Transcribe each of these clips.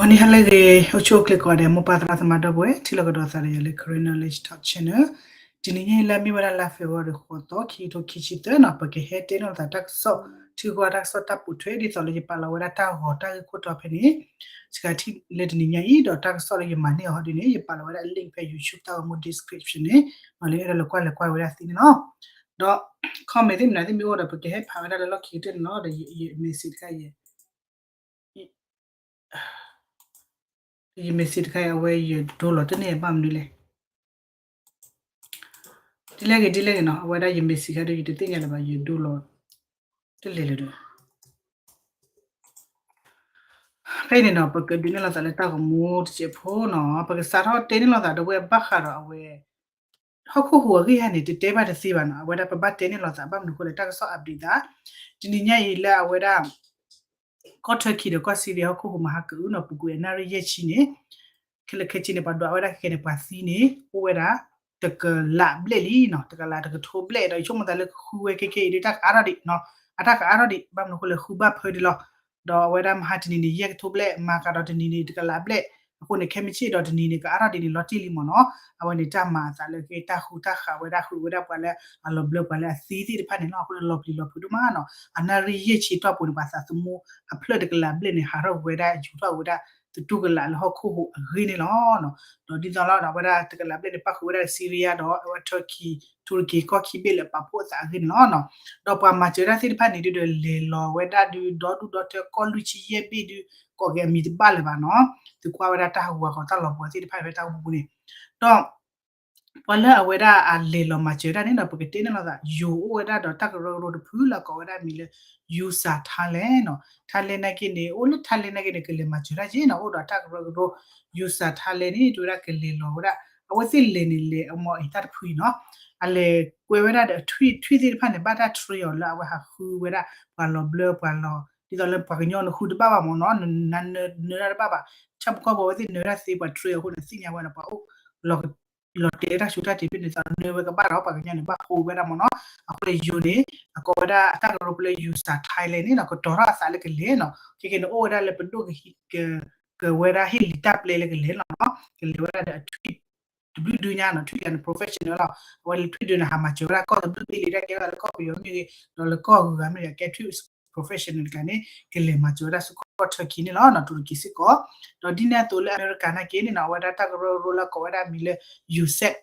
နံၤဟါလၢအဂ့ၤ အိၣ်ဆူၣ်အိၣ်ချ့ကိးဂၤဒဲး မိၢ်ပၢ်သရၣ်သမါဒီပုၢ်ဝဲၢ် ထံၣ်လိာ်ကဒီးသးဒီးယၤလၢ Karen Knowledge Talk Channel. တနံၤညါအံၤလၢအမ့ၢ်ဝဲဒၣ်လါ February ဃိးသီ ခံကထိခံဆံသၢနီၤ ပကဟဲတဲန့ၢ်လိာ်သးတၢ်ကစီၣ် ထံကီၢ်တၢ်ကစီၣ်တၢ်ပိာ်ထွဲ ဒ်သိးလၢယပာ်လီၤဝဲဒၣ်တၢ်ဂီၤတၢ်ဂ့ၢ်ခိၣ်တီဖဲန့ၣ် စှၤထံၣ်လၢတနံၤညါအံၤ ဒီးတၢ်ကစီၣ်လၢယမၤန့ၢ်အီၤဟီဒ်န့ၣ် ယပာ်လီၤဝဲဒၣ် link ဖဲ YouTube တၢ်ဂီၤမူ description န့ၣ် လၢအဲၣ်ဒိးလဲၤကွၢ်လဲၤကွၢ်ဝဲဒၣ်သ့န့ၣ်လီၤ. ဒီး comment သ့ၣ်မနုၤသ့ၣ်မ့ၢ်အိၣ်ဒီး ပကဟဲဖးဝဲဒၣ်လၢလီၢ်ခံကတၢၢ်န့ၣ်လီၤ. ဒီးယ message တခါ ယ ယ message တခါအံၤ အဝဲယဒိလီၤတန့ၢ်ဘၣ်မနုၤလဲၣ်. ဒ်လဲၣ်ဂ့ၤ ဒ်လဲၣ်ဂ့ၤနီၤ အဝဲဒၣ်ယ message တခါဒီး ယတသ့ၣ်ညါလၢၤဘၣ် ယဒိလီၤ တလဲၤလၢၤဒီး ဖဲအံၤန့ၣ်နီၤ ပကဒုးနဲၣ်လိာ်သးလၢတၢ်ဂီၤမူတစဲးဖိနီၤ ပကစးထီၣ်တဲန့ၢ်လိာ်သးဒီးဝဲဘၣ်ဃးဒီးအဝဲ ဟီၣ်ခိၣ်ဟူးအဂ့ၢ်ဟဲန့ၣ် တတဲဘၣ်တသ့ဘၣ်နီၤ အဝဲဒၣ်ပဘၣ်တဲန့ၢ်လိာ်သးဘၣ်မနုၤအဃိလဲၣ် တၢ်ကစီၣ် update သး တနံၤညါအံၤလၢအဝဲဒၣ် ကီၢ် Turkey ဒီးကီၢ် Syria ဟီၣ်ခိၣ်ဟူးမၤဟးကၢအုနီၤ ပူၤကွံာ်အနၣ်ရံၣ်ယဲၢ်ဆံန့ၣ် ခဲလၢာ်ခဲဆ့န့ၣ် ပှၤဒွးဝဲဒၣ်ခဲကဲန့ၣ် ပှၤသံန့ၣ် အိၣ်ဝဲဒၣ် တကလးဘျဲၣ်လံနီၤ တကလးတကထိဘျဲၣ် ဒီးယဆိကမိၣ်သးလၢကဃုဝဲခဲကဲအံၤဒီး တၢ်ကအါထီၣ်ဒံး အတၢ်ကအါထီၣ်ဒံး ဘၣ်မနုၤအဃိလဲၣ် ဃုဘၣ်ဖၢဒံးလီၤ. ဒီးအဝဲဒၣ်မဟါတနံၤန့ၣ် ယဲၢ်ကထိဘျဲၣ် မၤကဒီးတနံၤန့ၣ် တကလးဘျဲၣ် အဃိန့ၣ် ခဲမုၢ်ဆ့ၣ်ဒီးတနံၤန့ၣ် ကအါထီၣ်ဒံးန့ၣ် လီၤတံၢ်လံမ့ၢ်နီၤ အဝဲန့ၣ် တၢ်မၤအသးလၢကတၢ်ဃူတၢ်ဃာ်ဝဲဒၣ် ဃုာ်ဝဲဒၣ်ပှၤလၢအလီၤဘျၢပှၤလၢအသံသ့ၣ်တဖၣ်န့ၣ်လီၤ. အဃိန့ၣ် လီၤပျံၤလီၤဖုးဒိၣ်မးနီၤ အနၣ်ရံၣ်ယဲၢ်ဆံတီၢ်ပူၤန့ၣ် ပှၤသးသမူအဖျၢၣ်တကလးဘျဲၣ်န့ၣ် ဟးထီၣ်ဝဲဒၣ် ယူၤထီၣ်ဝဲဒၣ် သတူၢ်ကလးလၢဟီၣ်ခိၣ်ဟူးအဂ့ၢ်န့ၣ်လီၤ. ဒီးဒ်သိးလီၤဒီး အဝဲဒၣ်တကလးဘျဲၣ်န့ၣ် ပၣ်ဃုာ်ဝဲဒၣ် Syria ဒီးအဝဲ Turkey ထူရကံကီၢ်ခံဘ့ၣ်လၢပာ်ဖှိၣ်အသးအဂ့ၢ်န့ၣ်လီၤ. ဒီးပှၤမၤစၢၤတၢ်သ့ၣ်တဖၣ်န့ၣ်ဒုးဒီး လဲၤလီၤဝဲဒၣ်ဒုး ဒီဒူၣ်ဒီထၢကီၢ်လွံၢ်ဆံယဲၢ်ဘ့ၣ်ဒုး ကိးက့ၤအမံၤတဘၣ်လၢၤဘၣ်နီၤ သုကွၢ်ဝဲဒၣ်တၢ်ဟးဂူာ်ဟးဂီၤတၢ်လီၤပှီၤသ့ၣ်တဖၣ်ဖဲတၢ်အိၣ်မူပူၤန့ၣ် ဒီး ပှၤလၢအဝဲဒၣ်အလဲၤလီၤမၤစၢၤတၢ်န့ၣ်ဒီး ပကတဲန့ၢ်လိာ်သး ယိၤအိၣ်ဝဲဒၣ်ဒီးတၢ်ကရၢကရိတဖုလၢအကိးဝဲဒၣ်မံၤလၢ USAR Thailand နီၤ Thailand နာ်က့န့ၣ် အိၣ်လၢ Thailand နာ်က့န့ၣ် ကလဲၤမၤစၢၤတၢ်က့နီၤ အိၣ်ဒီးတၢ်ကရၢကရိ USAR Thailand န့ၣ် တဲဝဲဒၣ်ကလဲၤလီၤဝဲဒၣ် အဝဲသ့ၣ်လဲၤန့ၣ်လဲၤအမီၤအံၤတၢ်တဖုအံၤနီၤ အလဲၤကွဲဝဲဒၣ်ဒီးထွံၣ် ထွံၣ်သ့ၣ်တဖၣ်န့ၣ် ဘၣ်တၢ်ထြံအီၤလၢအဝဲဟးဃုဝဲဒၣ် ပှၤလီၤဘျၢပှၤလီၤ ဒ်သိးလၢပှၤကညီနဃုတဘၣ်ဘၣ်မ့ၢ်နီၤ နနၢတၢ်တဘၣ်ဘၣ် ဆၣ်ဖိကီၢ်ဖိအဝဲသ့ၣ်နၢတၢ်သ့ပှၤထြံအီၤအဃိန့ၣ် သ့ၣ်ညါဝဲန့ၣ် ပှၤအိၣ် လီၤတဲာ်လၢတၢ်ဆူးတၢ်တံၢ်ဖဲန့ၣ် သးနၢဝဲကဘၣ်ဒီး ပှၤကညီန့ၣ် ဘၣ်ဃိဝဲဒၣ်မ့ၢ်နီၤ အဃိန့ၣ် ယိၤန့ၣ် အကိးဝဲဒၣ်အတၢ်ကရၢကရိလၢ USAR Thailand န့ၣ်နီၤ ကတီၤထီၣ်အသးလၢကလဲၤနီၤ ခဲကဲန့ၣ် အိၣ်ဝဲဒၣ်လၢပဒိၣ်ကဟံး ကဝဲဒၣ်ဟ့ၣ်လံာ်တၢ်ပျဲလၢကလဲၤလီၤနီၤ ကလဲၤဝဲဒၣ်ဒီးအထွံၣ်တဘျုးဒုညါနီၤ ထွံၣ်လၢန professional လီၤ အဝဲလၢထွံၣ်ဒုန့ၣ် ဟးမၤစၢၤဝဲဒၣ်ကီၢ်တဘျုးဘ့ၣ်လံ တၢ်ကဲထီၣ်သးလၢကီၢ်ပယီၤမ့ၢ်ဂ့ၤ ဒီးလၢကီၢ်ဂုၤဂၤမ့ၢ်ဂ့ၤ ကဲထွံၣ် professional တကးန့ၣ် ကလဲၤမၤစၢၤဝဲဒၣ်ဆူကီၢ် Turkey န့ၣ်လီၤနီၤ တူရကံစ့ၢ်ကီး ဒီးဒ်န့ၣ်အသိးလၢအမဲရကၤနာ်က့န့ၣ်နီၤ အဝဲဒၣ်တၢ်ကရၢကရိလၢကိးဝဲဒၣ်မံၤလၢ USAID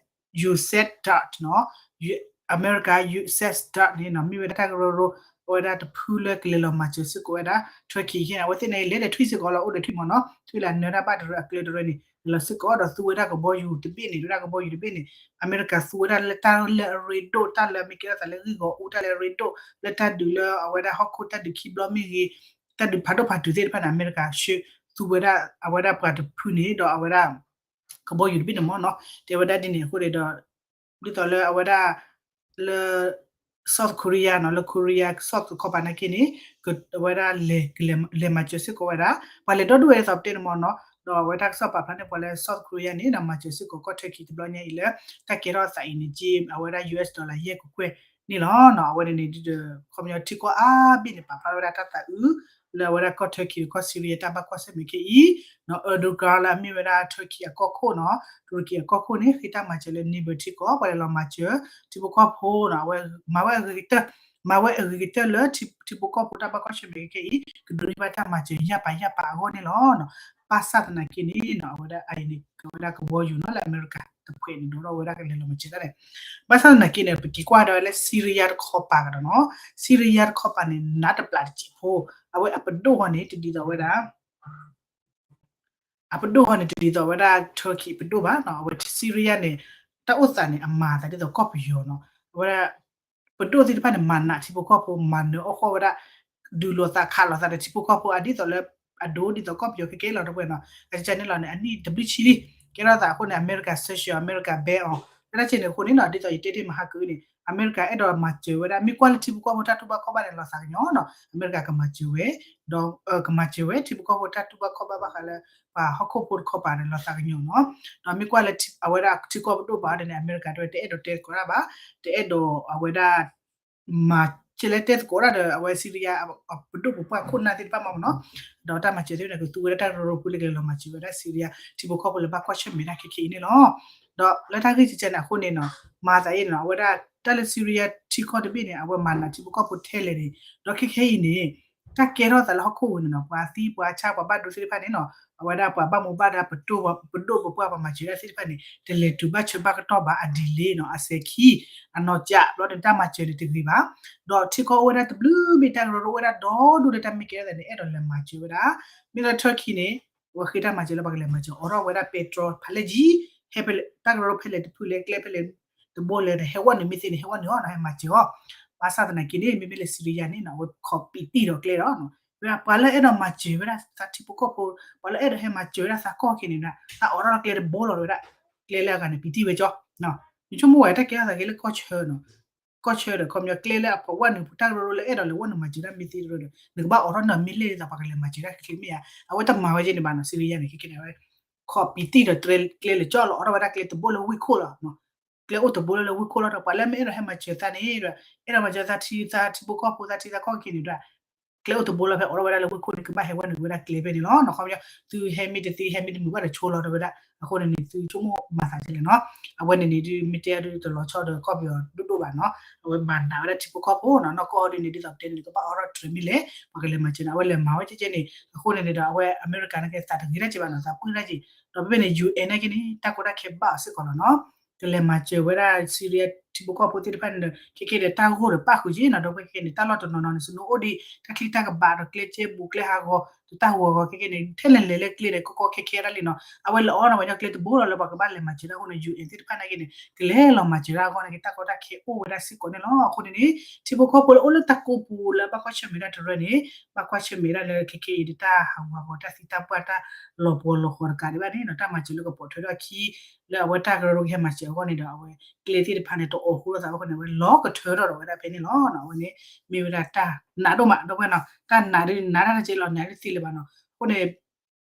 USAID DART နီၤ အမဲရကၤ USAID DART န့ၣ်နီၤ မ့ၢ်ဝဲဒၣ်တၢ်ကရၢကရိ အဝဲဒၣ်တဖုလၢကလဲၤလီၤမၤစၢၤစ့ၢ်ကီးဝဲဒၣ် Turkey ယဲၢ်န့ၣ် အဝဲသ့ၣ်န့ၣ် လဲၤဒီးထွံၣ်စ့ၢ်ကီးလီၤ အိၣ်ဒီးထွံၣ်မ့ၢ်နီၤ ထွံၣ်လၢအနၢတၢ်ဘၣ်တရၢအကျၢတရၢန့ၣ် လဲၤလီၤစ့ၢ်ကီးဒီးသူဝဲဒၣ်ကဘီယူၤတဘ့ၣ်န့ၣ် ဝဲဒၣ်ကဘီယူၤတဘ့ၣ်န့ၣ် အမဲရကၤသူဝဲဒၣ်လၢတၢ်လၢအရ့ဒိၣ် တၢ်လၢအမ့ၢ်ကဲထီၣ်သးလၢဂံၢ်ဂီၤအူ တၢ်လၢအရ့ဒိၣ် လၢတၢ်ဒုးလၢအဝဲဒၣ်ဟီၣ်ခိၣ်တၢ်ဒုးခံဘျီမ့ၢ်ဂ့ၤ တၢ်ဒုးဖးဒိၣ်ဖးတုၤသ့ၣ်တဖၣ်န့ၣ် အမဲရကၤ သူဝဲဒၣ် အဝဲဒၣ်ပှၤတဖုန့ၣ် ဒီးအဝဲဒၣ် ကဘီယူၤတဘ့ၣ်န့ၣ်မ့ၢ်နီၤ တဲဝဲဒၣ်ဒ်န့ၣ်အဃိန့ၣ်ဒီး ဒ်သိးလၢအဝဲဒၣ် လၢ South Korea နီၤ လၢ Korea South တခီပၤနာ်က့န့ၣ် အဝဲဒၣ် လဲၤမၤစၢၤစ့ၢ်ကီးဝဲဒၣ် ပှၤလဲၤဒီဒူၣ်ဝဲဒ်သိးပတဲန့ၣ်မ့ၢ်နီၤ ဒီးအဝဲတၢ်ကစီၣ်ပာ်ဖျါန့ၢ်ပှၤလၢ South Korea န့ၣ် မၤစၢၤစ့ၢ်ကီးကီၢ် Turkey တဘျီညါအံၤလၢ တၢ်ကဲထီၣ်သးအံၤန့ၣ် က့အဝဲဒၣ် US dollar ယဲၢ်ကကွဲၢ်န့ၣ်လီၤနီၤ အဝဲန့ၣ်န့ၣ်ဒ်ဒီး ခီပညီထံကီၢ်အါဘ့ၣ်န့ၣ် ပာ်ဖျါဝဲဒၣ်တၢ်သးအုး လၢအဝဲဒၣ်ကီၢ် Turkey ဒီးကီၢ် Syria တၢ်ဘၣ်ကွၢ်ဆၢၣ်မဲာ်ခဲအံၤ နီၤ Erdogan လၢအမ့ၢ်ဝဲဒၣ် Turkey အကီၢ်ခိၣ်နီၤ တူရကံအကီၢ်ခိၣ်န့ၣ် ဃ့တၢ်မၤစၢၤလၢ neighbor ထံကီၢ် ပှၤလဲၤလီၤမၤစၢၤ ထံဖိကီၢ်ဖိနီၤ အဝဲ မၤဝဲအဂ့ၤကတၢၢ် မၤဝဲအဂ့ၤကတၢၢ်လၢ ထံဖိကီၢ်ဖိတၢ်ဘၣ်ကွၢ်ဆၢၣ်မဲာ်ခဲအံၤ ကဒိးန့ၢ်ဘၣ်တၢ်မၤစၢၤယၢ်ပာ်ယၢ်ပာ်အဂီၢ်န့ၣ်လီၤ. ဘၣ်ဆၣ်သနာ်က့န့ၣ်နီၤ အဝဲဒၣ်အအံၤန့ၣ် ကဝဲဒၣ်ကဘီယူၤနီၤ လၢအမဲရကၤတဖုန့ၣ် ဒိးထီၣ်ဝဲဒၣ်ကလဲၤလီၤမၤစၢၤတၢ်န့ၣ် ဘၣ်ဆၣ်သနာ်က့န့ၣ် ပက့ၤကွၢ်ဒီးလၢ Syria တခီပၤကဒီးနီၤ Syria တခီပၤန့ၣ် နးတပျးတစဲးဖိ အဝဲအပဒိၣ်ဃီန့ၣ် တဒ်သိးဝဲဒၣ် အပဒိၣ်ဃီန့ၣ် တဒ်သိးဝဲဒၣ် Turkey ပဒိၣ်ဘၣ်နီၤ အဝဲ Syria န့ၣ် တၢ်အိၣ်သးန့ၣ် အမၤအသးဒ်သိးကီၢ်ပယီၤနီၤ အဝဲဒၣ် ပဒိၣ်သ့ၣ်တဖၣ်န့ၣ် မၤနးထံဖိကီၢ်ဖိ မၤနၢၤအီၣ်ဃီၣ်ဝဲဒၣ် ဒုးလိာ်သးခးလိာ်သးဒီးထံဖိကီၢ်ဖိ အဒ်သိးလၢ အဒိဒ်သိးကီၢ်ပယီၤခဲကဲလီၤတဝဲနီၤ အကန့ၣ်လီၤန့ၣ် အနံၣ်တဘျုးဆံလံ ကဲထီၣ်သးအဃိန့ၣ် အမဲရကၤ sanction အမဲရကၤ ban အီၤ လၢတၢ်ဆဲန့ၣ်အဃိန့ၣ်နီၤ ဒ်သိးယတဲတ့ၢ်မဟါကုာ်န့ၣ် အမဲရကၤအဲၣ်ဒိးမၤစၢၤဝဲဒၣ် မ့ၢ်ကွၢ်လၢထံဖိကီၢ်ဖိတၢ်တူၢ်ဘၣ်ခီၣ်ဘၣ်န့ၣ် လီၤသးကညီၤနီၤ အမဲရကၤကမၤစၢၤဝဲ ဒီး ကမၤစၢၤဝဲ ထံဖိကီၢ်ဖိတၢ်တူၢ်ဘၣ်ခီၣ်ဘၣ်ဘၣ်ဃးလၢ ပှၤဟီၣ်ခိၣ်ဖိတခီပၤန့ၣ် လီၤသးကညီၤနီၤ ဒီးမ့ၢ်ကွၢ်လၢအဝဲဒၣ်ထံကီၢ်ပဒိၣ်ဘၣ်ဒီးန့ၣ် အမဲရကၤတဲဝဲ တအဲၣ်ဒိးတဲကီးတၢ်ဘၣ် တအဲၣ်ဒိးအဝဲဒၣ် မၤ ဆဲးလဲတဲသကိးတၢ်ဒီး အဝဲ Syria ပဒိၣ်ပပှၢ်ခိၣ်နၢ်သ့ၣ်တဖၣ်မ့ၢ်နီၤ, ဒီးတၢ်မၤစၢၤသ့ၣ်န့ၣ် ကသူဝဲဒၣ်တၢ်ကရၢကရိဖုလၢကလဲၤလီၤမၤစၢၤဝဲဒၣ် Syria ထံဖိကီၢ်ဖိလၢဘၣ်ကွၢ်ဆၢၣ်မဲာ်တၢ်ခဲခဲအံၤန့ၣ်လီၤ. ဒီးလၢတၢ်ဂ့ၢ်ကဲန့ၣ်အဃိန့ၣ်နီၤ မၤသးအံၤနီၤ အဝဲဒၣ်တၢ်လၢ Syria ထံကီၢ်တဘ့ၣ်န့ၣ် အဝဲမၤနးထံဖိကီၢ်ဖိထဲလဲၣ်န့ၣ် ဒီးခဲခဲအံၤန့ၣ် တၢ်ကဲထီၣ်သးလၢဟီၣ်ခိၣ်ဝဲန့ၣ်နီၤ ပှၤသံပှၤဆါပှၤဘၣ်ဒိသ့ၣ်တဖၣ်န့ၣ်နီၤ အဝဲဒၣ်ပှၤဘၣ်မူဘၣ်ဒါ ပဒိၣ်ပပှၢ်ပှၤမၤစၢၤဒၣ်သ့ၣ်တဖၣ်န့ၣ် တလဲၤတုၤဘၣ်ဆၢဘၣ်ကတီၢ်ဘၣ် အ delay နီၤ အစဲၤခံ အနီၢ်ကၠး ဘျီဒီးတၢ်မၤစၢၤန့ၣ်တဂ့ၤဘၣ်. ဒီးထံကီၢ်အိၣ်ဝဲဒၣ်တဘျုးဘ့ၣ် တၢ်ကရၢကရိအိၣ်ဝဲဒၣ်ဒီဒူၣ်လၢတၢ်မ့ၢ်ကဲထီၣ်သးန့ၣ် အဲၣ်ဒိးလဲၤမၤစၢၤဝဲဒၣ် မ့ၢ်လၢ Turkey န့ၣ် အဝဲဃ့တၢ်မၤစၢၤလၢပှၤကလဲၤမၤစၢၤ အိးထီၣ်ဝဲဒၣ် petrol ဖးလဲၢ်ယံၤ ဟဲဖဲလဲၣ် တၢ်ကရၢကရိဖဲလဲၣ်တဖုလဲၣ် ကျဲဖဲလဲၣ်တဘိလဲၣ်န့ၣ် ဟဲဝဲနုာ်မ့ၢ်သ့န့ၣ် ဟဲဝဲနုာ်အီၤနီၤ ဟဲမၤစၢၤအီၤ. ဘၣ်ဆၣ်သနာ်က့န့ၣ် မ့မ့ၢ်လၢ Syria န့ၣ်နီၤ အဝဲခီးပံးတံၢ်ဒီးကျဲဒီး ပှၤလၢအဲၣ်ဒိးမၤစၢၤဝဲဒၣ်သးထံဖိကီၢ်ဖိ ပှၤလၢအဲၣ်ဒိးဟဲမၤစၢၤဝဲဒၣ်သးကီၢ်က့ၤန့ၣ် သးအိးထီၣ်ကျဲတဘိလီၤဝဲဒၣ် ကျဲလၢအဂၤန့ၣ် ပံးတံၢ်ဝဲကၠီ မ့ၢ်ဆိကမိၣ်ဝဲတၢ်ကဲထီၣ်သးက့ၤလၢကီၢ်ဆၢနီၤ ကီၢ်ဆၢဒီး ခီပညီကျဲလၢအပှၤဝဲနုာ် တၢ်ကရၢကရိလၢအဲၣ်ဒိးလဲၤဝဲနုာ်မၤစၢၤတၢ်မ့ၢ်သ့တရၢဒီး နကဘၣ်အိးထီၣ်နီၤမ့ၢ်လဲၣ်ဒ်သိးပှၤကလဲၤမၤစၢၤတၢ်ခဲခဲမ့ၢ်ဧါ. အဝဲတမၤဝဲကဲန့ၣ်ဘၣ်နီၤ Syria န့ၣ် ခဲခဲန့ၣ် အဝဲ ခီးပံးတံၢ်ဒီးကျဲလၢကၠီလီၤ အိးထီၣ်ဝဲဒၣ်ကျဲတဘိလၢဝ့ၢ်ခိၣ်လီၤ ကျဲအိၣ်တဘိလၢလၢဝ့ၢ်ခိၣ်လီၤဒီး ပှၤလၢမ့ၢ်အဲၣ်ဒိးဟဲမၤစၢၤသးန့ၣ်ဒီး အဲၣ်ဒိးမၤစၢၤသးထံ သးထံဖိကီၢ်ဖိ သးထံသးကီၢ်က့ၤန့ၣ်ဒီး ကျဲအိၣ်တဘိလီၤဖဲအိးထီၣ်ဝဲဒၣ်လၢဝ့ၢ်ခိၣ်န့ၣ် ကဘၣ်ဟဲဝဲနုာ်ဝဲဒၣ်ကျဲဖဲန့ၣ်လီၤ. ခီပညီ သုဟဲမ့ၢ်တသ့ ဟဲမ့ၢ်တမုာ်ဘၣ်ဒီးဆိလီၤဒီးဝဲဒၣ် အဃိန့ၣ်န့ၣ် သုဆိကမိၣ်မၤသးဒ်လဲၣ်နီၤ အဝဲန့ၣ်န့ၣ်ဒုး မ့ၢ်တဲဒုးတလီၤဆီဒီးကီၢ်ပယီၤဒိၣ်ဒိၣ်ဘၣ်နီၤ အဝဲမၤနးဝဲဒၣ်ထံဖိကီၢ်ဖိနီၤ နီၢ်ကီၢ်ဒ်န့ၣ် ဒ်သိးပတဲန့ၣ် ကဘၣ်အိးထီၣ်တြဲၤမ့ၢ်လဲၣ် ပှၤကလဲၤမၤစၢၤန့ၣ် အဝဲလဲၤမၤဝဲကဲကဲန့ၣ် အဃိန့ၣ်န့ၣ်ဒီး အဝဲအမဲရကၤန့ၣ်က့ၤသးတဂ့ၤတၢ်က့ၤဘၣ်နီၤ သးပှၢ်တၢ်က့ၤ ဒီးဖဲဖဲန့ၣ် UN န့ၣ်က့ၤန့ၣ် တၢ်ကီတၢ်ခဲဘၣ်အီၤစ့ၢ်ကီးလီၤနီၤ ကလဲၤမၤစၢၤဝဲဒၣ် Syria ထံဖိကီၢ်ဖိသ့ၣ်တဖၣ်န့ၣ်ဒီး ခဲကဲဒီးတၢ်ဂိၢ်ဒီးပၣ်ဃုာ်က့ၤနီၤ ဒီးဖဲခဲကဲန့ၣ် တၢ်လီၢ်တနီၤနီၤန့ၣ် စနိအိၣ်ဒံး တၢ်ချံတၢ်ကဘးဒီးကျဲကဲဘူးကျဲဟးဂီၤ တၢ်ဟူးဂီၤခဲကဲန့ၣ် ထဲလဲၣ်လဲၣ်လၢကျဲဒီး ကီကီခဲခဲဒၣ်လံနီၤ အဝဲလဲၤအိးထီၣ်ဝဲညီကျဲတဘိလီၤလၢပှၤကဘၣ်လဲၤမၤစၢၤတၢ်အဃိန့ၣ် UN သ့ၣ်တဖၣ်န့ၣ်က့ၤန့ၣ် ကလဲၤလီၤမၤစၢၤတၢ်အဂီၢ်န့ၣ်က့ၤ တၢ်ကီတၢ်ခဲအိၣ်ဝဲဒၣ်စ့ၢ်ကီးန့ၣ်လီၤ. အဃိန့ၣ်န့ၣ် ထံဖိကီၢ်ဖိလၢအိၣ်လၢတၢ်ကိးပူၤလၢဘၣ်ကွၢ်ဆၢၣ်မဲာ်တၢ်တရၢန့ၣ် ဘၣ်ကွၢ်ဆၢၣ်မဲာ်ဒၣ်လၢခဲကဲအံၤဒီး တၢ်ဟးဂူာ်ဟးဂီၤ တၢ်သံတၢ်ပှၢ် တၢ်လီၤပှီၤလီၤဃီၤတကးဒံးဘၣ်န့ၣ်နီၤ တၢ်မၤစၢၤလၢကပိာ်ထွဲထီၣ်အခံ လၢအဝဲတၢ်ကရၢကရိကဟဲမၤစၢၤအဂီၢ်န့ၣ်ဒီး အဝဲကျဲသ့ၣ်တဖၣ်န့ၣ် တအိၣ်ဃူလိာ်သးအဃိန့ၣ် အဝဲလီၤကထၢထီၣ်ဒီးဝဲဒၣ်ဖဲန့ၣ်လီၤ. အဝဲန့ၣ် မ့ၢ်ဝဲဒၣ်တၢ်နးဒိၣ်မး ဒီပုၢ်ဝဲၢ်နီၤ တၢ်နးဒုးနးတၢ်တကဲလီၤ နးဒုးသ့လၢၤဘၣ်နီၤ အဃိန့ၣ်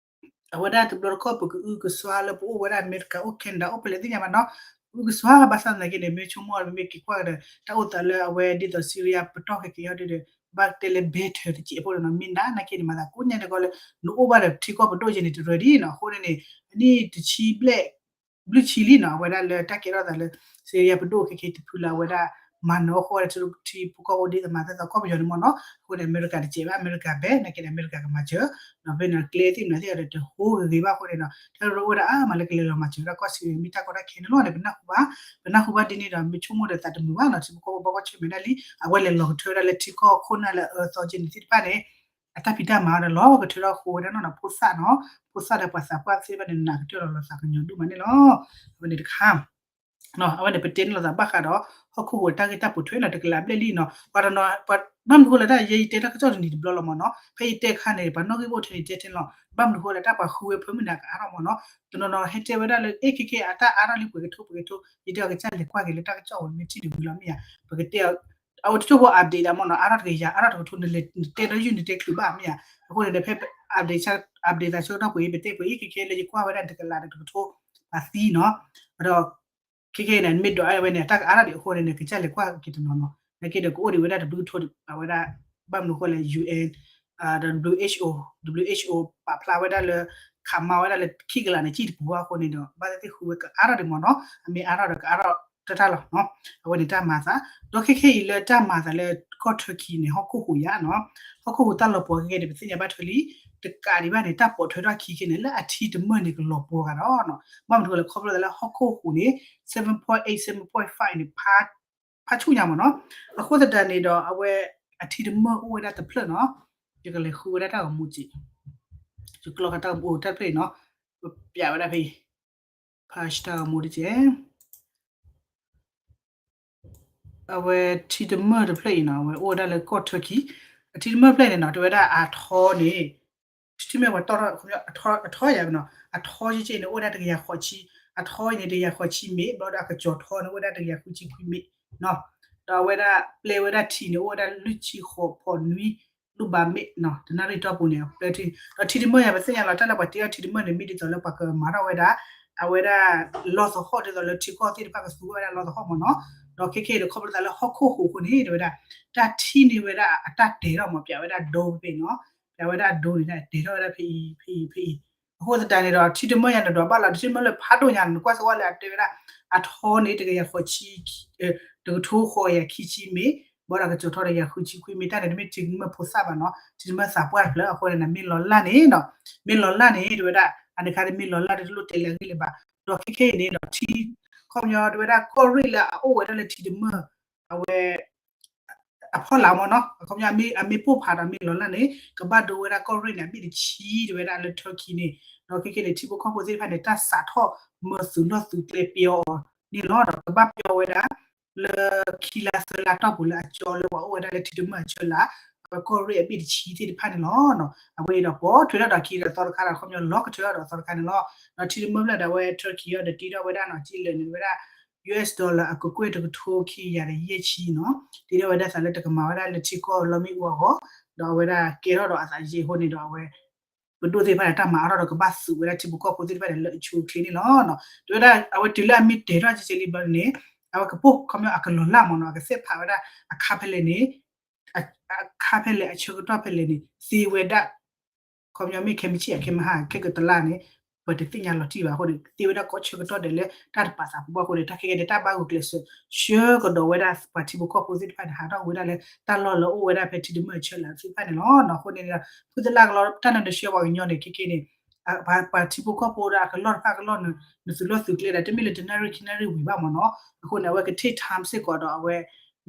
အဝဲဒၣ်တဘျီတခီၣ် ပကအုကစွါလၢပအိၣ်ဝဲဒၣ် အမဲရကၤ အိၣ် Canada အိၣ်ဖဲလဲၣ်သ့ၣ်ညါဘၣ်နီၤ ပအုကစွါဘၣ်ဆၣ်သနာ်က့န့ၣ် မ့ၢ်ဆိကမိၣ် မ့မ့ၢ်က့ၤကွၢ်ကဒီး တၢ်အိၣ်သးလၢအဝဲဒ်သိး Syria ပတီၢ်ခဲကဲအံၤဒီး ဘၣ်တဲလၢ better တစဲးဖိလီၤနီၤ မ့ၢ်နၤနာ်က့န့ၣ် မၤသးကိးညါတကီလၢ နအိၣ်ဘၣ်ဒီးထံကီၢ်ပဒိၣ်ကဲန့ၣ် တရၢဒ်နီၤ အဃိန့ၣ်န့ၣ် အနံၣ်တဆံဘျဲၣ် ဘျုးဆံလံနီၤ အဝဲဒၣ်လၢတၢ်ကဲထီၣ်သးလၢ Syria ပဒိၣ်ခဲကဲတဖုလၢအဝဲဒၣ် မၤနၢၤအဃိဒီး ထံဖိကီၢ်ဖိဒ်သိးမၤသးသးကီၢ်ပယီၤန့ၣ်မ့ၢ်နီၤ အဃိန့ၣ် အမဲရကၤတစဲးဘၣ် အမဲရကၤဘဲ နာ်က့န့ၣ် အမဲရကၤကမၤစၢၤ ဒီးဖဲန့ၣ်ကျဲသ့ၣ်မနုၤသ့ၣ်ဒီး တဟိဂ့ၤဂ့ၤဘၣ်အဃိန့ၣ်ဒီး တၢ်ကရၢကရိအိၣ်ဝဲဒၣ်အါမးလၢကလဲၤလီၤမၤစၢၤဝဲဒၣ်ကီၢ်စံးန့ၣ် မ့ၢ်တၢ်ကီတၢ်ခဲန့ၣ်လီၤန့ၣ် ပနၢ်ဟူဘၣ် ပနၢ်ဟူဘၣ်ဒ်န့ၣ်ဒီး မ့ၢ်ဆိကမိၣ်ဒီးသးတမုာ်ဘၣ်နီၤ ထံဖိကီၢ်ဖိဘၣ်ကွၢ်ဆၢၣ်မဲာ်ဒၣ်လံ အဝဲလဲၤလီၤကထၢဝဲဒၣ်လၢထံကီၢ်ခိၣ်နၢ်လၢအအၢသီကဲန့ၣ်သ့ၣ်တဖၣ်န့ၣ် အတၢ်ဖံးတၢ်မၤဒီးလီၤကထၢထီၣ်ဃိဝဲဒၣ်နီၤ ဖိသၣ်နီၤ ဖိသၣ်ဒီးပှၤသးပှၢ်သ့ၣ်တဖၣ်န့ၣ် နးကတၢၢ်လီၤလီၤသးကညီၤဒိၣ်မးန့ၣ်လီၤ. အဝဲန့ၣ်တခါ အဝဲန့ၣ် ပတဲန့ၣ်လိာ်သးဘၣ်ဃးဒီး ဟီၣ်ခိၣ်ဟူးတၢ်ဂ့ၢ်တၢ်ပိာ်ထွဲနီၤ တကလးဘျဲၣ်လံနီၤ ပှၤတနီၤ ဘၣ်မနုၤဃိလၢတၢ်ယဲယတဲတၢ်ကစီၣ်တနံၤတဘျီလီၤမ့ၢ်နီၤ ဖဲယတဲအခါန့ၣ် ပှၤနီၣ်ဂံၢ်ဘိၣ်ထဲန့ၣ်တဲထဲန့ၣ်လီၤ ဘၣ်မနုၤဃိလၢတၢ်ပှၤဃုဝဲဖၢမုၢ်နၤကအါထီၣ်မ့ၢ်နီၤ တနီၤနီၤဟဲတဲဝဲဒၣ်လၢ အဲ ခဲကဲအတၢ်အါထီၣ်လံပှဲၤကထိပှဲၤကထိ ယတဲအီၤကစၢ်လဲၤကွၢ်က့ၤလၢတၢ်ကစီၣ်ဝဲမ့ၢ်ထံၣ်တဝံၤလီၤမ့ၢ်ဧါ ပကတဲ အဝဲတကၠိၢ်ဖိ update ဒၣ်မ့ၢ်နီၤ အါထီၣ်တကယၤ အါထီၣ်တကထိ နတဲဒီးယုၢ်နတဲချုးဘၣ်မ့ၢ်ဧါ အဃိန့ၣ်ဒီးဖဲ update ဆၢကတီၢ်ပှဲၤအံၤ ပတဲပှဲၤအံၤ ခဲကဲလၢယကွၢ်ဝဲဒၣ်တကလးဒီးတကထိ ပှၤသံနီၤ ဒီး ခဲကဲန့ၣ် မ့ၢ်ဒိးအါဝဲန့ၣ် တၢ်ကအါထီၣ်ဒံးအဃိန့ၣ် ကစၢ်လဲၤကွၢ်က့ၤတနီၤနီၤ နာ်က့ဒီးကအိၣ်ဒံးဝဲဒၣ်တဘျုးကထိ အဝဲဒၣ် ဘၣ်မနုၤဃိလဲၣ် UN ဒီး WHO WHO ပာ်ဖျါဝဲဒၣ်လၢ ခးမါဝဲဒၣ်လၢခံကလးန့ၣ် ကံၣ်တပူၤအဃိန့ၣ်ဒီး ဘၣ်သ့ၣ်သ့ၣ်ဃုဝဲကအါထီၣ်ဒံးမ့ၢ်နီၤ အမ့ၢ်အါထီၣ်ဒီးကအါထီၣ်တၢ်တၢ်လီၤနီၤ အဝဲန့ၣ်တၢ်မၤသး ဒီးခဲကဲအံၤလၢတၢ်မၤသးလၢကီၢ် Turkey န့ၣ် ဟီၣ်ခိၣ်ဟူးယါနီၤ ဟီၣ်ခိၣ်ဟူးတၢ်လီၤပှီၤခဲကဲန့ၣ် ပသ့ၣ်ညါဘၣ်ထွဲလံ တကးဒံးဘၣ်န့ၣ် တၢ်ပိာ်ထွဲထီၣ်အခံခဲကဲန့ၣ် လၢအထံတမၢၢ်န့ၣ် ကလီၤပှီၤဂၤဒီးနီၤ ဘၣ်မနုၤဃိလဲၣ်ခီဖျိလၢဟီၣ်ခိၣ်ဟူးန့ၣ် seven point eight seven point five န့ၣ် ဖးဆူၣ်ညါမ့ၢ်နီၤ အဃိသတးန့ၣ်ဒီး အဝဲအထံတမၢၢ်အိၣ်ဝဲဒၣ်တဖျၢၣ်နီၤ ယကလဲၤဃုဝဲဒၣ်တၢ်ဂီၤမူက့ၤ ယကျီဃာ်တၢ်ဂီၤမူတဖျၢၣ်အံၤနီၤ ပပျးဝဲဒၣ်ဖဲအံၤ ဖးတၢ်ဂီၤမူတက့ၢ် အဝဲထံတမၢၢ်တဖျၢၣ်အံၤနီၤ အဝဲအိၣ်ဝဲဒၣ်လၢကီၢ် Turkey အထံတမၢၢ်တဖျၢၣ်န့ၣ်နီၤ တဲဝဲဒၣ်အထီန့ၣ် ထံမ့ၢ်ဝဲတီၢ်ထီၣ် အထီယၤနီၤ အထီယက့ၢ်န့ၣ် အိၣ်ဝဲဒၣ်တကယၤဃိးဆံ အထီအံၤန့ၣ် တကယၤဃိးဆံမ့ၣ် ဘျီဒီးအကစီၤထီန့ၣ် အိၣ်ဝဲဒၣ်တကယၤဃုဆံခွံမ့ၣ်နီၤ ဒီးအဝဲဒၣ်ပျဲဝဲဒၣ်ထံန့ၣ် အိၣ်ဝဲဒၣ်လွံၢ်ဆံဃိးဖီနွံ လူၢ်ဘးမ့ၣ်နီၤ တနၣ်ရံၣ်တီၢ်ပူၤန့ၣ် အပျဲထံ ဒီးထံတမၢၢ်ယၤ ပသ့ၣ်ညါလီၤ တၢ်လၢပှၤတ့အီၣ်ထံတမၢၢ်န့ၣ် မ့ၢ်ဒ်သိးလၢပှၤကမၤထီၣ်ဝဲဒၣ် အဝဲဒၣ်လီသဟီၣ် ဒ်သိးလၢထံကီၢ်သ့ၣ်တဖၣ်ကသူဝဲဒၣ်လီသဟီၣ်မ့ၢ်နီၤ ဒီးခဲခဲအံၤဒီး ခီဖျိသးလၢဟီၣ်ခိၣ်ဟူးအဃိန့ၣ် တဲဝဲဒၣ် တၢ်ထံၣ်န့ၢ်ဝဲဒၣ်အတၢ်တဲာ်ထီၣ်မး ပျးဝဲဒၣ်ဒိဖဲဖဲနီၤ, ပျးဝဲဒၣ်ဒိန့ၣ် တဲာ်ထီၣ်ဝဲဒၣ်ဖဲအံၤ ဖဲအံၤ ဖဲအံၤ. အဃိသတးန့ၣ်ဒီး ထံတမၢၢ်ညါန့ၣ်ဒီး ဘၣ်လီၤ ထံတမၢၢ်လၢဖးဒိၣ်ညါန့ၣ် နကွၢ်စ့ၢ်ကီးလၢအတဲဝဲဒၣ် အထီန့ၣ် တကယၤဃိးဆံ တကထိဃိးကယၤခံဆံမ့ၢ် ဘၣ်ဒီးကကၠီၤထီၣ်တကယၤဃုဆံခွံမ့ၢ် တၢ်န့ၣ် တမ့ၢ်ထံတမၢၢ်ဖိသၣ်ဘၣ်နီၤ, ထံတမၢၢ်သးပှၢ်တဖျၢၣ်အဃိန့ၣ် မ့ၢ်လီၤလၢ်န့ၣ်ဒီး မ့ၢ်လီၤလၢ်န့ၣ် တဲဝဲဒၣ် အန့ၣ်ခါတမ့ၢ်လီၤလၢ် တလိၣ်တဲလၢအဂ့ၢ်လၢၤဘၣ်. ဒီးခဲခဲအံၤန့ၣ်ဒီး ထံ ခီပညီ တဲဝဲဒၣ် ကီၢ်ရ့ၣ်လၢအအိၣ်ဝဲဒၣ်လၢထံတမၢၢ် အဝဲ အဖီလာ်မ့ၢ်နီၤ, အခီပညီ အမ့ၢ်ပိၢ်ဖးဒီးမ့ၢ်လီၤလၢ်န့ၣ် ကဘၣ်ဒိဝဲဒၣ်ကီၢ်ရ့ၣ်န့ၣ် အဘ့ၣ်တဆံ တဲဝဲဒၣ်လၢ Turkey န့ၣ်, ဒီးခဲခဲန့ၣ် ထံဖိကီၢ်ဖိသ့ၣ်တဖၣ်န့ၣ် တၢ်စးထီၣ်မၢသုးလီၢ်သုးကျဲပျီအီၤန့ၣ်လီၤ. ဒီးကဘၣ်ပျီဝဲဒၣ် လၢခံလါသၢလါတီၢ်ပူၤလၢအကၠီလၢပှၤအိၣ်ဝဲဒၣ်လၢထံတမၢၢ်အဆၢလၢ် အဝဲကီၢ်ရ့ၣ်အဘ့ၣ်တဆံသ့ၣ်တဖၣ်န့ၣ်လီၤ. အဝဲအံၤဒီး ပိာ်ထွဲထီၣ်ဒီးခံဒီးသီတခါဒီး ခီပညီလီၤကထၢထီၣ်ဒီးသီတခါန့ၣ်လီၤ. ဒီးထံတမၢၢ်ဖျၢၣ်ဒီး အဝဲ Turkey အီၤဒီးတ့ထီၣ်ဝဲဒၣ်နီၤ ကံလၢာ်န့ၣ် ဝဲဒၣ် US dollar အကကွဲၢ်တကထိခံကယၤဒီးယဲၢ်ဆံနီၤ, တ့ထီၣ်ဝဲဒၣ်သးလၢတကမၤဝဲဒၣ်လၢထံကီၢ်လီမ့ၣ်အူအဂီၢ်, ဒီးအဝဲဒၣ်ကဲထီၣ်ဒီးအသးယံာ်အဃိန့ၣ်ဒီး အဝဲ ပဒိၣ်သ့ၣ်တဖၣ်န့ၣ် တၢ်မၤအါထီၣ်ဒီး ကဘၣ်သူဝဲဒၣ်ထံဖိကီၢ်ဖိသ့ၣ်တဖၣ်န့ၣ် လၢအဆိအချ့န့ၣ်လီၤ. တဲဝဲဒၣ် အဝဲတုၤလၢအမ့ၢ်တဲာ်ထီၣ်ကဲကဲလံဘျီန့ၣ် အဝဲကပိၢ် ခီပညီ အကလီၤလၢ်မ့ၢ်နီၤ, အကသ့ၣ်ဖးဝဲဒၣ် အခါဖဲလဲၣ်န့ၣ် အခါဖဲလဲၣ် အဆၢကတီၢ်ဖဲလဲၣ်န့ၣ် သ့ဝဲဒၣ် ခီပညီ မ့ၢ်ခဲမုၢ်ဆ့ၣ် အခဲမုၢ်ဟါ ခဲကတလါန့ၣ် ပတသ့ၣ်ညါလီၤတံၢ်ဘၣ်အဃိန့ၣ် သ့ဝဲဒၣ်ကိးဆၢကတီၢ်ဒဲးလၢတၢ်တပာ်သးပူၤဘၣ်အဃိန့ၣ် တၢ်ခဲကဲန့ၣ် တၢ်ဘၣ်ဂုာ်ကျဲးစၢး ဆှၢကဒီးဝဲဒၣ်ပှၤထံဖိကီၢ်ဖိသ့ၣ်တဖၣ်န့ၣ် ဟးထီၣ်ဝဲဒၣ်လၢတၢ်လီၢ်လၢအိၣ်ဝဲဒၣ်ဖဲထံတမၢၢ်အဆၢလၢ်သ့ၣ်တဖၣ်န့ၣ်လီၤ. အဃိန့ၣ်ဒီး ဖုသလၢ်ကလီတၢ်နၢၤတဆှၢပှၤကညီန့ၣ် ခဲကဲန့ၣ် ပှၤထံဖိကီၢ်ဖိဒီးအကလီၢ်တဖၣ်ကလီၢ်န့ၣ် နသုးလီၢ်သုးကျဲဒီး တမ့ၢ်လၢတနၣ်ရံၣ်ခံနၣ်ရံၣ်ဝံၤဘၣ်မ့ၢ်နီၤ, အဃိန့ၣ် အဝဲက take time စ့ၢ်ကီးဒီး အဝဲ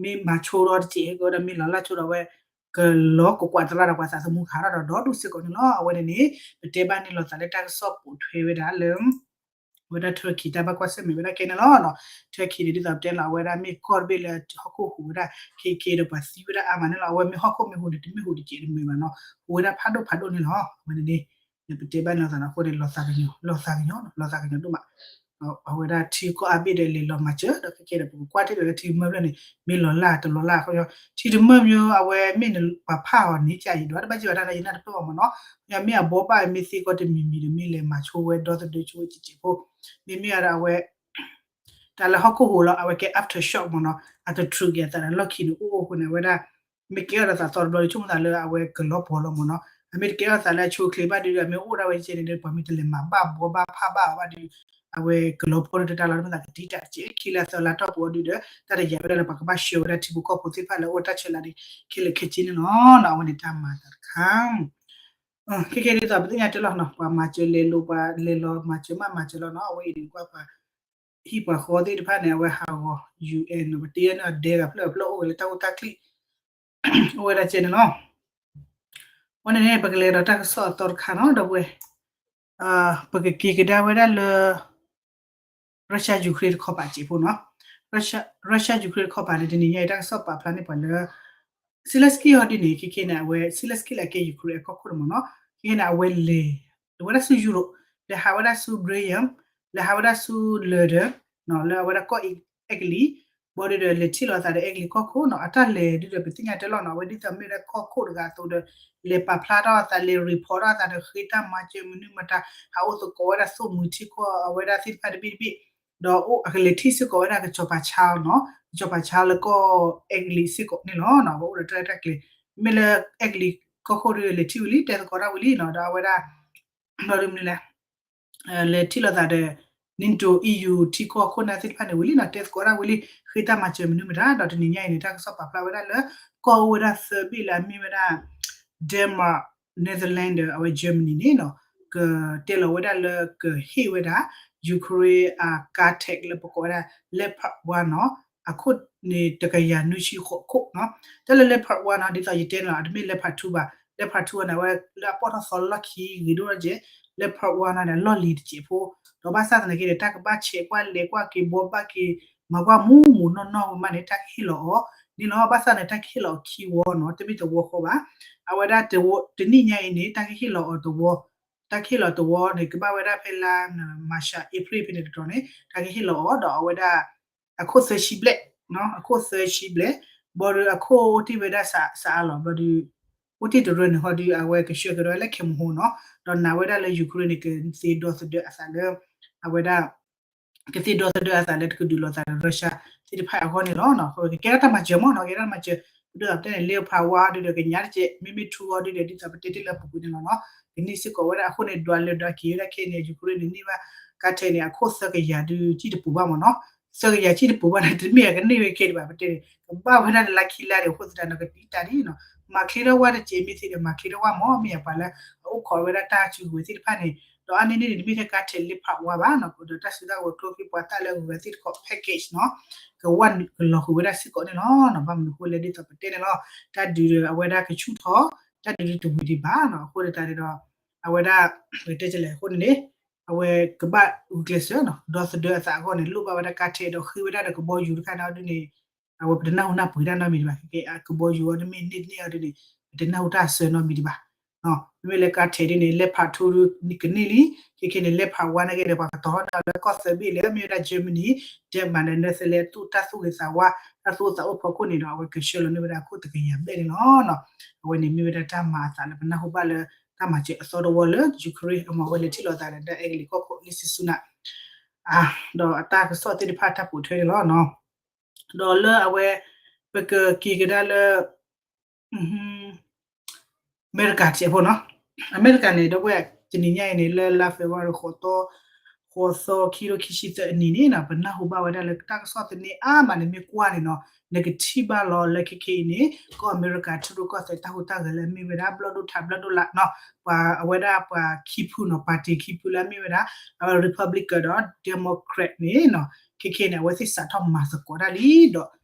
မ့ၢ်မၤဆိဒီးတစဲး ဟဲကဒီးမ့ၢ်လီၤလၢ်ဆိဒီး အဝဲ ကလီၤကကွၢ်သရၣ်ဒီးပှၤသးသမူကဟးထီၣ်ဒီးဒီဒူၣ်စ့ၢ်ကီးန့ၣ်လီၤ. အဝဲန့ၣ်န့ၣ် ပတဲဘၣ်န့ၣ်လီၤသးလၢတၢ်ကစီၣ်ပိာ်ထွဲဝဲဒၣ်လၢ အဝဲဒၣ် Turkey တၢ်ဘၣ်ကွၢ်ဆၢၣ်မဲာ်ဝဲဒၣ်ကဲန့ၣ်လီၤ. Turkey န့ၣ် ဒ်သိးပတဲလီၤ အဝဲဒၣ်မ့ၢ်ကီၢ်တဘ့ၣ်လၢဟီၣ်ခိၣ်ဟူးဝဲဒၣ် ခဲကဲဒီးပှၤသံဝဲဒၣ်အါမးန့ၣ်လီၤ. အဝဲမ့ၢ်ဟီၣ်ခိၣ်မ့ၢ်ဟူးန့ၣ် တမ့ၢ်ဟူးတစဲးတမုာ်ဘၣ်နီၤ, ဟူးဝဲဒၣ်ဖးဒိၣ်ဖးဒိၣ်န့ၣ်လီၤ. အဝဲန့ၣ်န့ၣ် ပတဲဘၣ်န့ၣ်လီၤသးန့ၣ်အဃိန့ၣ် လီၤသးကညီၤ လီၤသးကညီၤ လီၤသးကညီၤဒိၣ်မး အဝဲဒၣ်ထံကီၢ်အါဘ့ၣ်ဒီးလဲၤလီၤမၤစၢၤ ဒီးခဲကဲဒီး ပကကွၢ်တ့ၢ်ဒီးလၢထံတမၢၢ်ဖျၢၣ်န့ၣ် မ့ၢ်လီၤလၢ်တလီၤလၢ်အဃိ ထံတမၢၢ်မ့ၢ်အဝဲမ့ၢ်ပှၤဖးအီၤန့ၣ် ကယံၤဒွးတဘၣ်ကံဘၣ်တၢ်လၢယနၢ်တပၢၢ်အီၤမ့ၢ်နီၤ, မ့ၢ်အဘီဘၣ်မ့ၢ်သ့ကီးတမံၤမံၤဒီး မ့ၢ်လဲၤမၤဆိဝဲဒီသဒၢဆိဝဲစဲးစဲးဖိ, မ့မ့ၢ်ဒီးအဝဲ တၢ်လၢဟီၣ်ခိၣ်ဟူးလီၤ အဝဲကဲ aftershock မ့ၢ်နီၤ, အတထြူးက့ၤအသးဒီးလီၢ်ခံန့ၣ် အိၣ်အိၣ်အဃိန့ၣ် အဝဲဒၣ် မ့ၢ်ကဲထီၣ်ဒီးသးသီတဘျီဒီး ဆိကမိၣ်သးလၢအဝဲကလီၤပှီၤလီၤမ့ၢ်နီၤ, အမ့ၢ်တကဲထီၣ်သးလၢအဆိအချ့ဘၣ်ဒီး အမ့ၢ်အိၣ်ဒၣ်ဝဲကဲန့ၣ်ဒီး ပှၤမ့ၢ်တလဲၤမၤဘၣ်ဘှီဘၣ်ဖးဘၣ်အီၤဘၣ်ဒီး အဝဲကလီၤပှီၤဒီးတၢ်လီၤ မ့ၢ်သးကတံာ်တာ်ကဲ ခံလါသၢလါတီၢ်ပူၤအီၤဒီး တၢ်တယာ်ဝဲဒၣ်လၢပှၤကဘၣ်ဆှၢဝဲဒၣ်ထံဖိကီၢ်ဖိသ့ၣ်တဖၣ်လၢအအိၣ်တၢ်ဆၢလၢ်န့ၣ် ခဲလၢာ်ခဲဆ့န့ၣ်လီၤ. အဝဲန့ၣ်တၢ်မၤသးတခါ ခဲကဲဒ်သိးပသ့ၣ်ညါတဲလီၤနီၤ ပှၤမၤစၢၤလဲၤလိၤ ပှၤလဲၤလီၤမၤစၢၤမးမၤစၢၤလီၤနီၤ, အဝဲအံၤန့ၣ်ကွၢ်ပှၤ ဟံၣ်ပှၤဃီသ့ၣ်တဖၣ်န့ၣ် အဝဲဟးဂီၤ ယူၢ်အဲၣ် နီၤ ပတဲန့ၣ် အဒဲဂၤဖျၢၣ်ဖျၢၣ်အိၣ်ဝဲလၢတၢ်အိၣ်တၢ်ချံ အိၣ်ဝဲဒၣ်ကဲန့ၣ်လီၤ. အဝဲန့ၣ်န့ၣ် ပကလဲၤဒီးတၢ်ကစီၣ်အသီတခါနီၤ ဒီပုၢ်ဝဲၢ် ပကက့ၤကဒါဝဲဒၣ်လၢ Russia Ukraine တခီပၤစဲးဖိနီၤ, Russia Ukraine တခီပၤန့ၣ် တနံၤညါအံၤ တၢ်ကစီၣ်ပာ်ဖျါန့ၢ်ပှၤလၢ Zelenskyy ဟီဒ်န့ၣ် ခဲခဲန့ၣ် အဝဲ Zelenskyy လၢအကဲ Ukraine အကီၢ်ခိၣ်န့ၣ်မ့ၢ်နီၤ, ခဲခဲန့ၣ် အဝဲလဲၤ လဲၤဝဲဒၣ်ဆူ Europe လဲၤဟးဝဲဒၣ်ဆူ Belgium လဲၤဟးဝဲဒၣ်ဆူ London လၢအဝဲဒၣ်ကီၢ်အဲကလံး ဘၣ်ဒီး လဲၤထံၣ်လိာ်အသးဒီးအဲကလံးကီၢ်ခိၣ်နီၤ, အတၢ်လဲၤဒ်ဒီးပသ့ၣ်ညါတဲလီၤနီၤ, အဝဲဒ်သိးမ့ၢ်ဝဲဒၣ်ကီၢ်ခိၣ်တဂၤအသိးဒီး လဲၤပာ်ဖျါထီၣ်အသး လဲၤ report ထီၣ်အသးဒီး ဃ့တၢ်မၤစၢၤမနုၤမတၤ ဟးအိၣ်သကိးဝဲဒၣ်သိၣ်မှံၤထံကီၢ်အဝဲဒၣ်သ့ၣ်တဖၣ်တဘ့ၣ်တဘ့ၣ်, ဒီးအိၣ်အကလဲၤထံၣ်စ့ၢ်ကီးဝဲဒၣ်ကစီၤပၤ Charles နီၤ, ကစီၤပၤ Charles လၢကီၢ်အဲကလံးစ့ၢ်ကီးန့ၣ်လီၤ. အဝဲအိၣ်ဒီးတၢ်ရဲၣ်တၢ်ကျဲၤ မ့ၢ်လၢအဲကလံးကီၢ်ခိၣ်ဒီး လဲၤထံၣ်ဝံၤလံ တဲသကိးတၢ်ဝံၤလံနီၤ, ဒီးအဝဲဒၣ် ဘျီဒုးမနုၤလဲၣ် လဲၤထံၣ်လိာ်သးဒီး NATO EU ထံကီၢ်ခိၣ်နၢ်သ့ၣ်တဖၣ်န့ၣ်ဝံၤလံနီၤ, တဲသကိးတၢ်ဝံၤလံ, ဃ့တၢ်မၤစၢၤမနုၤမတၤ, ဒီးတနံၤညါအံၤန့ၣ် တၢ်ကစီၣ်ပာ်ဖျါဝဲဒၣ်လၢ ကီၢ်အိၣ်ဝဲဒၣ်သၢဘ့ၣ်လၢအမ့ၢ်ဝဲဒၣ် Denmark, Netherlands ဒီးအဝဲ Germany န့ၣ်နီၤ, ကတဲလီၤဝဲဒၣ်လၢကဟ့ၣ်ဝဲဒၣ် Ukraine အ Katyk လၢပကိးဝဲဒၣ် Leopard one နီၤ, အခိၣ်န့ၣ် တကယၤနွံဆံဃိးခိၣ်နီၤ, တၢ်လၢ Leopard one နီၤ ဒ်သိးယတဲန့ၣ်လီၤ, အတမ့ၢ် Leopard two ဘၣ်, Leopard two န့ၣ် အဝဲလၢအပီၢ်ထီၣ်သီလၢလီၢ်ခံဂ့ၤဒိၣ်ထီၣ်ကဲ, Leopard one န့ၣ် အလီၢ်လံၤတစဲးဖိ, ဒီးဘၣ်ဆၣ်သနာ်က့ဒီး တၢ်ကဘၣ်ဆဲးကွၢ်လဲၤကွၢ်က့ၤဘှီဘၣ်က့ၤ မၤကွၢ်မူးမူးနီၢ်နီၢ်ဝဲမးန့ၣ် တၢ်ကဟ့ၣ်လီၤအီၤန့ၣ်လီၤ, ဘၣ်ဆၣ်န့ၣ် တၢ်ကဟ့ၣ်လီၤအီၤခံဝီနီၤ, တမ့ၢ်တဝီဃီဘၣ်, အဝဲဒၣ်တနံၣ်ညါအံၤန့ၣ် တၢ်ကဟ့ၣ်လီၤအီၤတဝီ, တၢ်ကဟ့ၣ်လီၤတဝီန့ၣ် ကဘၣ်ဝဲဒၣ်ဖဲလါ March April ဖဲန့ၣ်တတီၤန့ၣ် တၢ်ကဟ့ၣ်လီၤအီၤဒီးအဝဲဒၣ် အခိၣ်သၢဆံဘျဲၣ်, အခိၣ်သၢဆံဘျဲၣ်, ဘျီဒီးအခိၣ်အိၣ်တ့ၢ်ဝဲဒၣ်စးအါလီၤ, ဘျီဒီး အိၣ်တ့ၢ်တရၢန့ၣ်ဟီဒီး အဝဲကဆှၢကဒီးလၢခဲမဟိနီၤ, ဒီးနာ်ဝဲဒၣ်လၢ Ukraine န့ၣ် ကသ့ဒီသဒၢအသးလၢ အဝဲဒၣ် ကသ့ဒီသဒၢအသးလၢတကဒုးလိာ်သးဒီး Russia သ့ၣ်တဖၣ်အဂီၢ်န့ၣ်လီၤ. ကကဲထီၣ်တၢ်မၤစၢၤမ့ၢ်နီၤ, ကဲထီၣ်တၢ်မၤစၢၤ, ဒ်သိးပတဲန့ၣ် Leopard ဝါဒ်ဒီး ကညးတကဲး မ့မ့ၢ်ထူအီၤဒ်ဒီး ဒ်သိးပတဲတ့ၢ်လၢအပူၤကွံာ်န့ၣ်လီၤနီၤ, ကန့ၢ်စ့ၢ်ကီးဝဲဒၣ်အဃိန့ၣ် ဒွးလၢဒွးက့ၤဝဲဒၣ်ခဲအံၤန့ၣ် Ukraine န့ၣ် န့ၢ်ဘၣ်ကါထဲးန့ၣ် အခိၣ်သၢကယၤဒုး ကံၣ်တပူၤဘၣ်မ့ၢ်နီၤ, သၢကယၤကံၣ်တပူၤဘၣ်န့ၣ် တမ့ၢ်အကန့ၢ်ဝဲခဲဒံးဘၣ်, ပတဲန့ၣ် ကဘၣ်ဝဲဒၣ်တလါခံလါဒီး အဃိသတးန့ၣ် ကတံၢ်တၢ်ဒ်နီၤ, မၤချ့ထီၣ်ဝဲတကဲး မ့ၢ်သ့ဒီး မၤချ့ထီၣ်ဝဲမ့ၢ် မ့ၢ်ယပှၤလၢအအိၣ်ခိးဝဲဒၣ်တၢ်စုကဝဲၤသ့ၣ်တဖၣ်န့ၣ်, ဒီးအါန့ၢ်န့ၣ်န့ၣ် တမ့ၢ်ထဲကါထဲး Leopard ဝါဘၣ်နီၤ, ဒီးတၢ်စုတၢ်ကဝဲၤကျိချံမျိာ်သၣ်လၢအဂုၤအဂၤသ့ၣ်တဖၣ် package နီၤ, ကဝဲကလီၤဃုာ်ဝဲဒၣ်စ့ၢ်ကီးန့ၣ်လီၤ. ဘၣ်မနုၤအဃိလဲၣ် ဒ်သိးပတဲန့ၣ်လီၤ, တၢ်ဒုးဒီးအဝဲဒၣ်ကဆူၣ်ထီၣ်, တၢ်ဒုးတဝံၤဒံးဘၣ်နီၤ, အဃိသတးန့ၣ်ဒီး အဝဲဒၣ် ပတဲလဲၣ်အဃိန့ၣ်န့ၣ် အဝဲကဘၣ်ဂုာ်ကျဲးစၢးနီၤ, ဒီသဒၢအသးအဂီၢ်န့ၣ် လိၣ်ဘၣ်ဝဲဒၣ်ကါထဲးဒီးဃ့ဝဲဒၣ်ဒီးကဘီယူၤတခါန့ၣ်ဒ်န့ၣ်, အဝဲပတနၢ်ဟူနၢ်ပှ့ၤတၢ်နီတမံၤဒံးဘၣ်, ကဲကဘီယူၤအီၤတမ့ၢ်န့ၢ်တန့ၢ်အီၤဒ်န့ၣ် ပတနၢ်ဟူတၢ်ဆၢနီတမံၤဒံးဘၣ်. မ့မ့ၢ်လၢကါထဲးဒ်န့ၣ် Leopard ထူကန့ၢ်လံ, ခဲခဲန့ၣ် Leopard ဝါန့ၣ်ကဲဒီး ပှၤကတီၤထီၣ်ဒၣ်လၢကီၢ်သၢဘ့ၣ်လၢ မ့ၢ်ဝဲဒၣ် Germany, Denmark ဒီး Netherlands သူၣ်တၢ်သူၣ်ဂ့ၤသးဝါ, တၢ်သူၣ်အိၣ်သးအိၣ်ဖီခိၣ်န့ၣ်ဒီး အဝဲကဆှၢလီၤန့ၢ်ဝဲဒၣ်အခိၣ်တကယၤဘျဲၣ်န့ၣ်လီၤ. အဝဲန့ၣ်မ့ၢ်ဝဲဒၣ်တၢ်မၤအသးလၢပနၢ်ဟူဘၣ်လၢ တၢ်မၤစၢၤအသီတဝီလၢ Ukraine အမၤဝဲလဲၤထံၣ်လိာ်သးဒီး အဲကလံးကီၢ်ခိၣ် လံာ်စံစူနၤ ဒီးအတၢ်ကစီၣ်သ့ၣ်တဖၣ်တၢ်ပိာ်ထွဲန့ၣ်လီၤ. ဒီးလၢအဝဲ ပကက့ၤကဒါလၢ အမဲရကၤတစဲးဖိနီၤ, အမဲရကၤန့ၣ် ဒီပုၢ်ဝဲၢ် တနံၤညါအံၤန့ၣ် လၢလါ February ဃိးသီ ဃိးသီခံထိခံဆံသၢအနံၤန့ၣ်နီၤ, ပနၢ်ဟူဘၣ်ဝဲဒၣ်လၢတၢ်ကစီၣ်သန့အါမးန့ၣ် မ့ၢ်ကွၢ်န့ၣ်နီၤ, နကထံၣ်ဘၣ်လီၤလၢခဲခဲအံၤန့ၣ် ကီၢ်အမဲရကၤထံရူၢ်ကီၢ်သဲးတၢ်ဟူးတၢ်ဂဲၤလၢအမ့ၢ်ဝဲဒၣ် ဘျီၣ်ဒိၣ်ထးဘျီၣ်ဒိၣ်လးနီၤ, ပှၤအဝဲဒၣ်ပှၤခံဖုနီၤ, ပၣ်တံၣ်ခံဖုလၢအမ့ၢ်ဝဲဒၣ် Republican ဒီး Democrat န့ၣ်နီၤ, ခဲခဲန့ၣ် အဝဲသ့ၣ်စးထီၣ်မၤသကိးတၢ်လံဒီး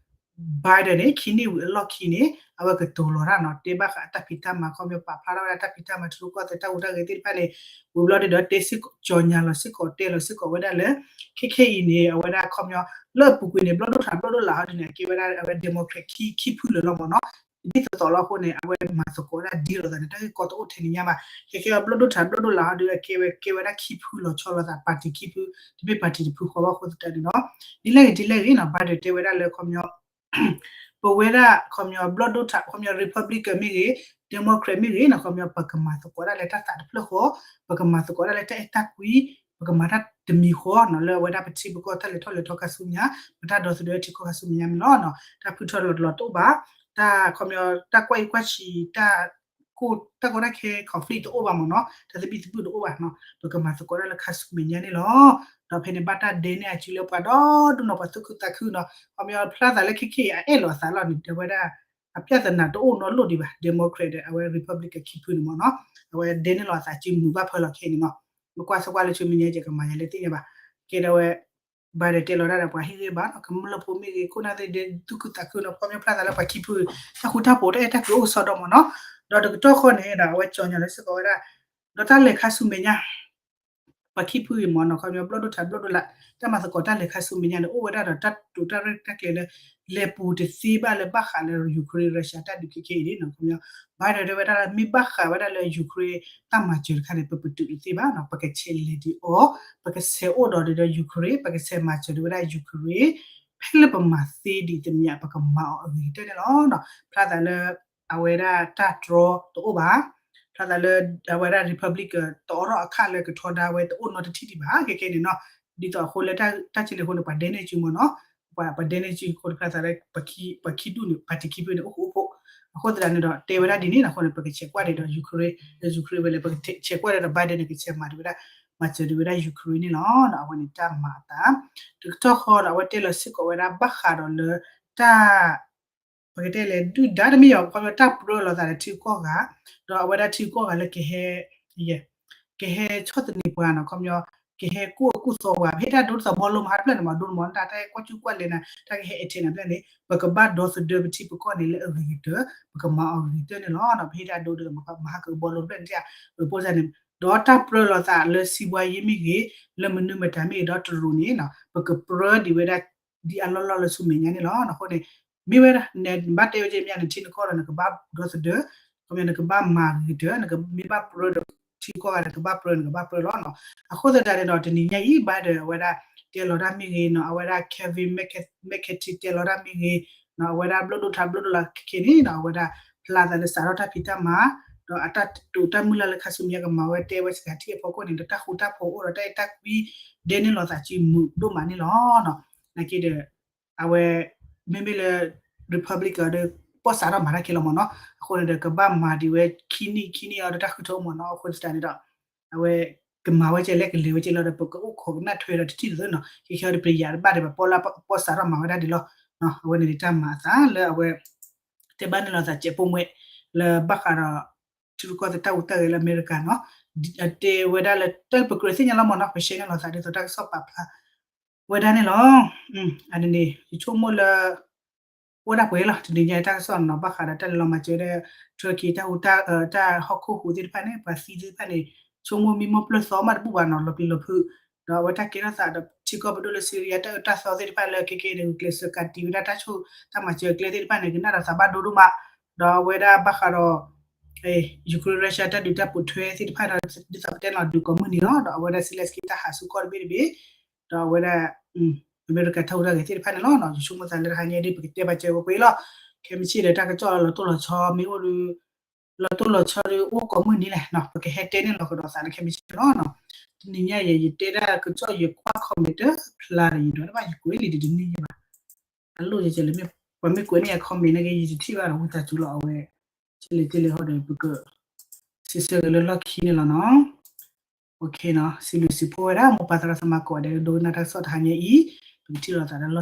Biden န့ၣ် ခံနံၣ်ဝံၤအလီၢ်ခံန့ၣ် အဝဲကတိၤလီၤတၢ်နီၤ, တဲဘၣ်ဃးအတၢ်ဖံးတၢ်မၤ ခီပညီ ပာ်ဖျါထီၣ်ဝဲဒၣ်တၢ်ဖံးတၢ်မၤထံရူၢ်ကီၢ်သဲးတၢ်ဟူးတၢ်ဂဲၤသ့ၣ်တဖၣ်န့ၣ်, ဝံၤဘျီဒ်ဒီး တဲစ့ၢ်ကီး ကၠီၤညါလီၤစ့ၢ်ကီး တဲလီၤစ့ၢ်ကီးဝဲဒၣ်လၢ ခဲခဲအံၤန့ၣ် အဝဲဒၣ်ခီပညီ လၢအပူၤကွံာ်န့ၣ် ဘျီၣ်ဒိၣ်ထးဘျီၣ်ဒိၣ်လးဟီဒ်န့ၣ် အကဲဝဲဒၣ်အဝဲ Democrat ခံ ခံဖုလၢာ်လီၤမ့ၢ်နီၤ, ဒ်သိးသိးလီၤအဃိန့ၣ် အဝဲမၤသကိးဝဲဒၣ်ဒ်လိာ်သးန့ၣ် တၢ်ဂ့ၢ်ကီတအိၣ်ထဲန့ၣ်ညါဘၣ်, ခဲခဲအံၤ ဘျီၣ်ဒိၣ်ထးဘျီၣ်ဒိၣ်လးဟီဒ်အကဲဝဲ ကဲဝဲဒၣ်ခံဖုလီၤဆီလိာ်သး ပၣ်တံၣ်ခံဖု, တမ့ၢ်ပၣ်တံၣ်တဖုဃီဘၣ်အဃိသတးန့ၣ်နီၤ, ဒ်လဲၣ်ဂ့ၤဒ်လဲၣ်ဂ့ၤနီၤ Biden တဲဝဲဒၣ်လၢခီပညီ ပဝဲဒၣ်ခီပညီ ဘျီၣ်ဒိၣ်ထး ခီပညီ Republican မ့ၢ်ဂ့ၤ, Democrat မ့ၢ်ဂ့ၤနီၤ ခီပညီ ပကမၤသကိးဒၣ်လၢတၢ်သးတဖျၢၣ်ဃီ, ပကမၤသကိးဒၣ်လၢတၢ်အဲၣ်တၢ်ကွံ, ပကမၤတၢ်တမံၤဃီနီၤ လၢအဝဲဒၣ်ပထံပကီၢ်တၢ်လဲၤထီၣ်လဲၤထီခါဆူညါ, ပတၢ်ဒီသဒၢထံကီၢ်ခါဆူညါမ့ၢ်လီၤနီၤ, တၢ်ဖုထီၣ်လီၤတလီၤတအိၣ်ဘၣ်, တၢ်ခီပညီ တၢ်ကွၢ်အံၤကွၢ်ဆံး တၢ်ကိၢ်တၢ်ကီတၢ်ခဲ conflict တအိၣ်ဘၣ်မ့ၢ်နီၤ, တၢ်သဘံၣ်သဘုၣ်တအိၣ်ဘၣ်နီၤ, ပကမၤသကိးဒၣ်လၢခါဆူမဲာ်ညါန့ၣ်လီၤ. ဒီးဖဲန့ၣ်ဘၣ်တၢ်ဒဲန့ၢ်အစုလၢပှၤဒီဒူၣ်နီၤ ပှၤသူၣ်ခုသးခုနီၤ, ခီပညီဖျါသးလၢခဲခဲအံၤအအဲၣ်လီၤအသးလီၤန့ၣ် တဲဝဲဒၣ် အပြဿနာတအိၣ်နီတလိၣ်ဒံးဘၣ် Democrat ဒီးအဝဲ Republican ခံဖုန့ၣ်မ့ၢ်နီၤ, အဝဲဒဲန့ၢ်လီၤအသးစုမုာ်ဘၣ်ဖၢလီၤခဲအံၤန့ၣ်နီၤ, မ့ၢ်ကွၢ်ဆိကွၢ်လၢဆူမဲာ်ညါကကမၤယၤလၢသ့ၣ်ညါဘၣ်, ကဲဒီးဝဲ Biden တဲလီၤတၢ်ဒီးပှၤဟ့ၣ်ဂံၢ်ဘါနီၤ, ကမျၢၢ်ဖိမ့ၢ်ဂ့ၤ ခိၣ်နၢ်သ့ၣ်ဒဲသူၣ်ခုသးခုနီၤ, ခီပညီဖျါသးလၢပှၤခံဖု တၢ်ဃူတၢ်ဖိးတၢ်အဲၣ်တၢ်ကွံအိၣ်ကစီဒီမ့ၢ်နီၤ, ဒီးတကတီၢ်ဃီန့ၣ်ဒီး အဝဲကၠီၤညါလီၤစ့ၢ်ကီးဝဲဒၣ် ဒီးတၢ်လဲၤခါဆူမဲာ်ညါ ပှၤခံဖုအံၤမ့ၢ်နီၤ ခီပညီဘျီၣ်ဒိၣ်ထးဘျီၣ်ဒိၣ်လး တၢ်မၤသကိးတၢ်လဲၤခါဆူမဲာ်ညါန့ၣ် အိၣ်ဝဲဒၣ်ဒီးတၢ်တိာ်တၢ်ရဲၣ်တၢ်ကျဲၤလၢ လဲၤပူၤတသ့ဘၣ်လၢဘၣ်ဃးလၢ Ukraine Russia တၢ်ဒုးခဲခဲအံၤန့ၣ်နီၤ, ခီပညီ Biden တဲဝဲဒၣ်လၢမ့ၢ်ဘၣ်ဃးဝဲဒၣ်လၢ Ukraine တၢ်မၤစၢၤတခါန့ၣ် ပပတုာ်တသ့ဘၣ်နီၤ, ပကဆဲးလဲၤဒံးအီၤ, ပကဆဲးအိၣ်ဒီးဒီး Ukraine ပကဆဲးမၤစၢၤဒံးဝဲဒၣ် Ukraine ဖဲလၢပမၤသ့ဒံးသမျး ပကမၤအီၤအဂ့ၤကတၢၢ်န့ၣ်လီၤ. ဖျါသးလၢ အဝဲဒၣ်တၢ်တြီတအိၣ်ဘၣ်, ဖျါသးလၢ အဝဲဒၣ် Republican တအိးထီၣ်အခါလၢကထီဒါဝဲတအိၣ်နီတထံၣ်ဒံးဘၣ် ခဲခဲန့ၣ်နီၤ, ဒ်သိးအဃိလၢတၢ်စံးလၢအဃိန့ၣ် ပှၤဒဲန့ၢ်စုမ့ၢ်နီၤ, ပှၤဒဲန့ၢ်စုအဃိတဖျါသးလၢ ပှၤခံဒူၣ်န့ၣ် ပၣ်တံၣ်ခံဖုန့ၣ် အိၣ်ဃူအိၣ်ဖိး, အဃိသတးန့ၣ်ဒီး တဲဝဲဒၣ်ဒ်န့ၣ်နီၤ, အဃိန့ၣ် ပကဆဲးကွၢ်ဒံးဒီး Ukraine, Ukraine ဝဲလၢ ပကဆဲးကွၢ်ဒံးဒီး Biden န့ၣ် ကဆဲးမၤဒံးဝဲဒၣ် မၤစၢၤဒံးဝဲဒၣ် Ukraine န့ၣ်လီၤ. အဝဲန့ၣ်တၢ်မၤအသး, တကတီၢ်ဃီဒီး အဝဲတဲလီၤစ့ၢ်ကီးဝဲဒၣ်ဘၣ်ဃးဒီးလၢ တၢ် ပကတဲလဲၣ် ဒုၣ်ဒါတမ့ၢ်ဘၣ် ခီပညီတၢ်ပြၢလိာ်သးဒီးထံကီၢ်ဂၤ, ဒီးအဝဲဒၣ်ထံကီၢ်ဂၤလၢကဟဲ ကဟဲဆီၣ်သနံးပှၤနီၤ, ခီပညီ ကဟဲကူၣ်အၢကူၣ်သီပှၤ, ပဟ့ၣ်တၢ်ဒိတသီဘီလိမၤဟးဖျၢၣ်န့ၣ်မး ဒိတမီၤ တၢ်တၢ်ကွၢ်ကူၣ်ကွၢ်လဲၤနၤ တၢ်ကဟဲ attack နၤဖျၢၣ်န့ၣ် ပကဘၣ်ဒီသဒၢပထံပကီၢ်န့ၣ်လၢအဂ့ၤကတၢၢ်, ပကမၤအီၤဂ့ၤကတၢၢ်န့ၣ်လီၤ. ပဟ့ၣ်တၢ်ဒိဒီးမၤဟးကဘီလိဖျၢၣ်န့ၣ် ပကပိၢ်စၢ်န့ၣ်, ဒီးတၢ်ပြၢလိာ်သးလၢစံးဘှါယ့မ့ၢ်ဂ့ၤ, လၢမနုၤမတၤမ့ၢ်ဂ့ၤဒီးတရူးန့ၣ် ပကပြၢဒံးဝဲဒၣ် ဒ်အလီၢ်လီၢ်လၢဆူမဲာ်ညါန့ၣ်လီၤ. အဃိန့ၣ် မ့ၢ်ဝဲဒၣ် နဘၣ်တဲဝဲကဲမ့ၢ်နထံနကီၢ်ဒီး နကဘၣ်ဒီသဒၢ, ခီပညီ နကဘၣ်မၤဂ့ၤကတၢၢ်, နကမ့ၢ်ဘၣ်ပြၢဒီးထံကီၢ်ဂၤ နကဘၣ်ပြၢ နကဘၣ်ပြၢလီၤနီၤ. အဃိသတးန့ၣ်ဒီး တနံၤညါအံၤ Biden အဝဲဒၣ်တဲလီၤတၢ်မ့ၢ်ဂ့ၤနီၤ, အဝဲဒၣ် Kevin McCarthy တဲလီၤတၢ်မ့ၢ်ဂ့ၤ, အဝဲဒၣ်ဘျီၣ်ဒိၣ်ထးဘျီၣ်ဒိၣ်လးခဲခဲန့ၣ်နီၤ, အဝဲဒၣ်ဖျါသးလၢစးထီၣ်တၢ်ဖံးတၢ်မၤ ဒီးအတၢ်တိာ်တၢ်မုၢ်လၢ်လၢခါဆူညါကမၤဝဲတဲဝဲစကၤထံၣ်အဖီခိၣ်န့ၣ် ဒီးတၢ်ဃူတၢ်ဖိးအိၣ်ဒီးတၢ်အဲၣ်တၢ်ကွံဒဲန့ၣ်လိာ်သးစုမုာ်ဒိၣ်မးန့ၣ်လီၤ. နာ်က့ဒီး အဝဲ မ့မ့ၢ်လၢ Republican ဒီး ပီၣ်စးထီၣ်မၤတၢ်ခဲလၢာ်မ့ၢ်နီၤ, အဃိန့ၣ်ဒီး ကဘၣ်မၤဒံးဝဲခံနံၣ်ခံနံၣ်အံၤဒီးတၢ်ဃုထၢမ့ၢ်နီၤ, အဃိသတးန့ၣ်ဒီး အဝဲ ကမၤဝဲကဲလဲၣ်ကလဲၤဝဲကဲလီၤဒီး ပကအိၣ်ခိးကနၣ်ထွဲဒီးတထံၣ်သ့နီၤ, ခဲခဲဒီးပယၤတဘၣ်ဒံးဘၣ် ပီၣ်စးထီၣ်မၤဝဲဒၣ်ဒ်လီၤ. အဝဲန့ၣ်တၢ်မၤအသးလၢအဝဲ တဲဘၣ်န့ၣ်လိာ်သးစဲးပိာ်မွဲ လၢဘၣ်ဃးဒီး ထံရူၢ်ကီၢ်သဲးတၢ်ဟူးတၢ်ဂဲၤလၢအမဲရကၤနီၤ, တဲဝဲဒၣ်လၢတၢ်ပကြၢးသ့ၣ်ညါလီၤမ့ၢ်နီၤ, ပရှဲန့ၣ်လိာ်သးဒ်သိးတၢ်ကစီၣ်ပာ်ဖျါ ဝဲဒၣ်န့ၣ်လီၤ. အန့ၣ်န့ၣ် ယဆိကမိၣ်လၢ အိၣ်ဒၣ်ပှဲၤလီၤ တနံၤညါတၢ်ကစီၣ်နီၤ, ဘၣ်ဃးဒီးတၢ်လဲၤလီၤမၤစၢၤဒီး Turkey တၢ်ဟူးတၢ် တၢ်ဟီၣ်ခိၣ်ဟူးသ့ၣ်တဖၣ်န့ၣ် ပှၤသံသ့ၣ်တဖၣ်န့ၣ် ဆိကမိၣ်မံမီၢ်ပျၢၢ်သီမးတဘူၣ်ဘၣ်နီၤ, လီၤပျံၤလီၤဖုး, ဒီးအဝဲတၢ်ကဲထီၣ်သးဒီးထံကီၢ်ပဒိၣ်လၢ Syria တၢ်အၢတၢ်သီသ့ၣ်တဖၣ်လၢခဲကဲန့ၣ် ကျဲးစၢးကးတံာ်ဝဲဒၣ်တၢ်ဆိၣ်တၢ်မၤစၢၤအကျဲသ့ၣ်တဖၣ်န့ၣ် ကနၣ်ဒီးသးဘၣ်ဒိဒိၣ်မး, ဒီးအဝဲဒၣ်ဘၣ်ဃးဒီး Ukraine Russia တၢ်ဒုးတၢ်ပိာ်ထွဲသ့ၣ်တဖၣ်ဒီး ဒ်သိးပတဲလီၤဒုးကိးမုၢ်နံၤလီၤ, ဒီးအဝဲဒၣ် Zelenskyy တၢ်ဟးဆူကီၢ်တဘ့ၣ်တဘ့ၣ်, ဒီးအဝဲဒၣ် အမဲရကၤတၢ်ဟူးတၢ်ဂဲၤသ့ၣ်တဖၣ်န့ၣ်လီၤ. ယဆိကမိၣ်သးလၢတဟါညါဒ်ပကတဲဘၣ်စဲးဝဲပှဲၤလီၤ, ခဲမုၢ်ဆ့ၣ်ဒီးတၢ်ကစီၣ်လီၤတိၢ်လီၤဆီမ့ၢ်အိၣ်ဒီး လီၤတိၢ်လီၤဆီဒီးအိၣ်ကိးမုၢ်နံၤလဲၣ်, ပကဟဲတဲန့ၣ်လီၤကဒီးသးလၢခဲမုၢ်ဆ့ၣ်လီၤ. တနံၤညါယဲ ယတဲဒၣ်ကစီၣ်ယကွၢ် comment တဖျါဒီး ယဒိးတဘၣ်ယကွဲးလံာ်တနံၤညါဘၣ်, အလိၣ်ယကဲလၢ ပှၤမ့ၢ်ကွဲးန့ၢ်ယ comment န့ၣ်က့ ယတထံၣ်ဘၣ်ဒီးဝံသးစူၤလီၤ, အဝဲ ကဲလၢကဲလၢဟီဒီး ပက စံးဆၢက့ၤလၢလီၢ်ခံန့ၣ်လီၤနီၤ. စံးဘျုးစံးဖှိၣ်ဝဲဒၣ် မိၢ်ပၢ်သရၣ်သမါကိးဂၤဒဲး ဒိကနၣ်တၢ်ကစီၣ်တဟါညါအံၤ, ပကထံၣ်လိာ်သးလၢလီၢ်ခံ